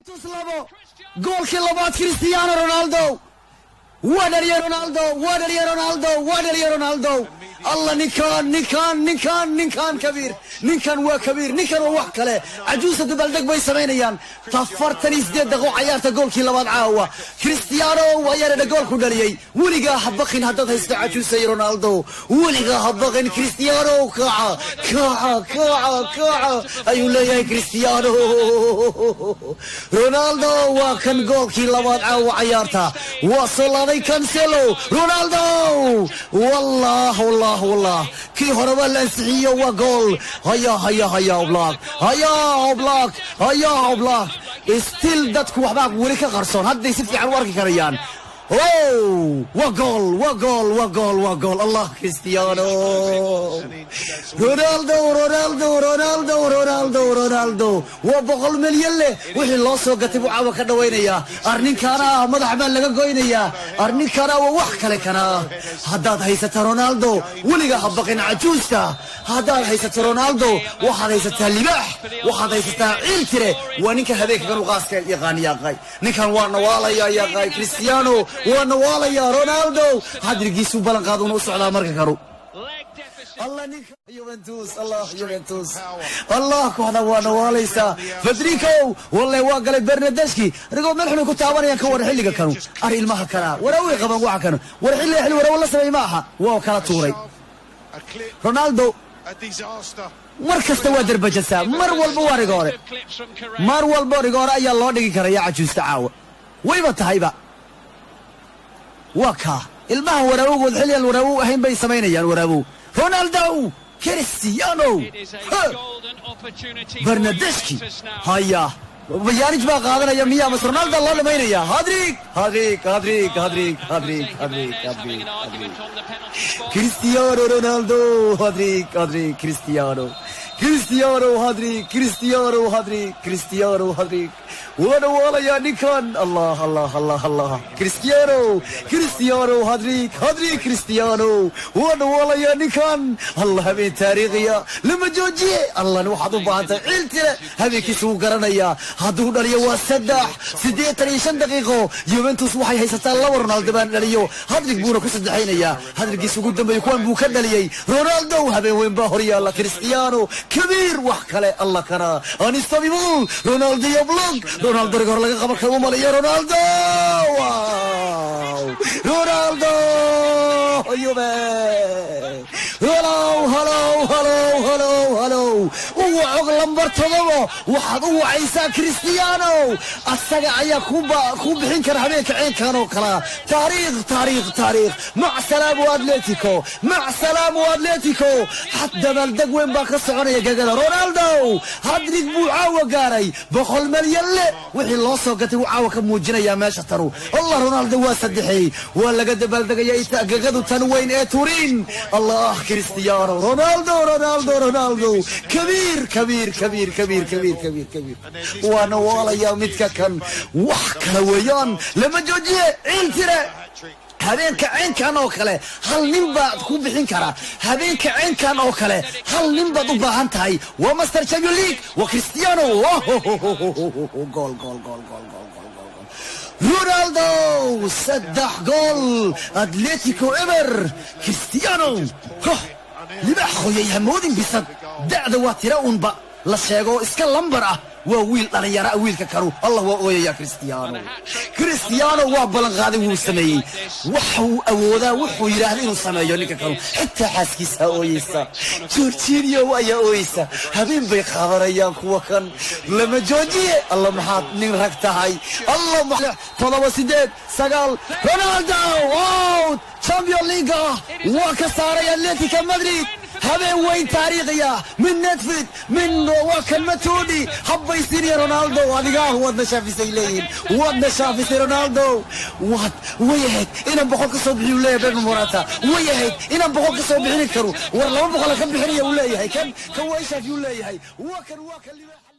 Labo goolkii labaad, Cristiano Ronaldo waa dhaliyay! Ronaldo waa dhaliyay! Ronaldo waa dhaliyay! Ronaldo! Allah, ninkan, ninkan, ninkan, ninkan kabiir, ninkan waa kabiir, ninkan waa wax kale. Cajuusa dabaaldeg bay samaynayaan. 48 daqiiqo cayaarta, goolkii labaad caawa Cristiano ayaa dha goolku dhaliyey. Weligaa ha baqin haddaad haysto cajuusa iyo Ronaldo, weligaa ha baqin. Cristiano, kaca, kaca, kaca, kaca ayuu leeyahay Cristiano Ronaldo. Waa kan goolkii labaad caawa cayaarta. Waa soo laaday Cancelo. Ronaldo, wallah, wallah, wallah, kii hore waa la ansixiyo, waa gool. Haya, haya, haya, Oblak, haya, Oblak, haya, Oblak. Still dadku waxbaa weli ka qarsoon, hadday si fiican u arki karayaan. Oh, waa gool, waa gool, waa gool, waa gool! Allah, Cristiano Ronaldo, Ronaldo, Ronaldo, Ronaldo, Ronaldo waa 100 milyan leh. Wixii loo soo gatay buu caawa ka dhawaynayaa. Arninkaana ah madax baa laga goynayaa. Arninkaana waa wax kale kana. Haddaad haysato Ronaldo, weligaa ha baqin. Cajuusta, haddaad haysato Ronaldo, waxaad haysataa libaax, waxaad haysataa ciil tire. Waa ninka habeenka kanu qaaska yaqaan yaaqay. Ninkan waa nawaalaya yaaqay. Cristiano waa nawaalaya. Ronaldo hadrigiisuu ballan qaaduna u socdaa marka kanu. Allah, ninka Juventus, Allah, Juventus, Allah, kooxda waa nawaalaysaa. Federico walle waa galay. Bernardeschi rigoo meel xun ay ku taabanayaan. Ka waran xilliga kanu? Ar ilmaha kana waraaway qaban waxa kanu. War xilliga xilli waraawo la sameey ma aha. Waa kala tuuray Ronaldo. Mar kasta waa darbajasaa, mar walba waa rigoore, mar walba rigoore ayaa loo dhigi karaya cajuusta caawa. Wayba tahayba. Waa kaa ilmaha waraawogood xilligaan waraawow ahayn bay samaynayaan waraawow. Ronaldo, Cristiano Bernardeschi, haya, Pjanic baa qaadanaya miya mase Ronaldo loo dhamaynaya? Hat-trick, hat-trick, hat-trick, hat-trick, hat-trick, hat-trick, hat-trick, hat-trick! Cristiano Ronaldo, hat-trick, hat-trick! Cristiano, Cristiano, hat-trick! Cristiano, hat-trick! Cristiano, hat-trick! Waa dhawaalayaa ninkan. Allah, Allah, Allah, Allah! Cristiano, Cristiano, hat-trick, hat-trick! Cristiano waa dhawaalayaa ninkan. Allah, habeen taariikhiya, lama joojiye. Allahna waxaad u baahantahay ciil tire. Habeenkiisa wuu garanayaa. Hadduu dhaliyo waa 3. 85 daqiiqo, Juventus waxay haysataa laba. Ronaldo baan dhaliyo, hat-trick buuna ku saddexaynayaa. Hat-trick-giisa ugu dambeeyey kuwan buu ka dhaliyey Ronaldo. Habeen weyn baa horyaala. Cristiano kabiir, wax kale. Allah, kana unstoppable Ronaldo iyo blog. Ronaldo rigoor laga qaban karo umalayo. Ronaldo, wow! Ronaldo, Juve, hello, hello, hello, hello, hello! U waco lambar 7, waxaad u wacaysaa Cristiano. Asaga ayaa ku bixin kara habeenka ceenkan oo kalaa. Taariikh, taariikh, taariikh! Mac salaamu Atletico, mac salaamu Atletico. Had dabaaldeg weyn baa ka soconaya gegada. Ronaldo hat-trick buu caawa gaaray. 100 malyan le wixii loo soo gatay wuu caawa ka muujinayaa meesha tanu. Allah, Ronaldo waa saddexeey. Waa laga dabaaldegaya gegadu tan weyn ee Turin. Allah, Cristiano Ronaldo, Ronaldo, Ronaldo kabiir, kabiir, kabiir, kabiir, kabiir, kabiir, kabiir! Waana waalayaa midka kan. Wax kale weeyaan, lama joojiye, ciil tire. Habeenka ceenkan oo kale hal nin baad ku bixin karaa. Habeenka ceenkan oo kale hal nin baad u baahan tahay. Waa master Champion League, waa Cristiano. Gool, gool, gool, gool, gool, gool, gool, gool! Ronaldo, saddex gool, Atletico eber. Cristiano libaax qoyay, hamoodin bisad. Da'da waa tira unba la sheego, iska lambar ah. Waa wiil dhalinyara ah wiilka kanu. Allah, waa ooyaya Cristiano. Cristiano waa ballan qaaday, wuu sameeyey. Waxuu awoodaa wuxuu yidhaahda inuu sameeyo ninka kanu. Xitaa xaaskiisaa ooyeysa, Georginio ayaa ooyeysa. Habeen bay qaadanayaan kuwa kan, lama joojiye. Allah, maxaad nin rag tahay! Allah, 7, 8, 9! Ronaldo out! Champion League ah waa ka saaray Atletica Madrid. Habeen weyn taariikhiya min Nedved, min waa kan Matuidi habbaysiinaya Ronaldo. Adigaah waadna shaafisay leeyihin, waadna shaafisay Ronaldo. Waad way ahayd inaan 100 ka soo bixiyu leeyahay Ben Morata. Way ahayd inaan 100 ka soo bixini karo. War 200 ka bixinaya uu leeyahay. Kan kan waa ishaafiyuu leeyahay. Waa kan, waa kan libaaxa.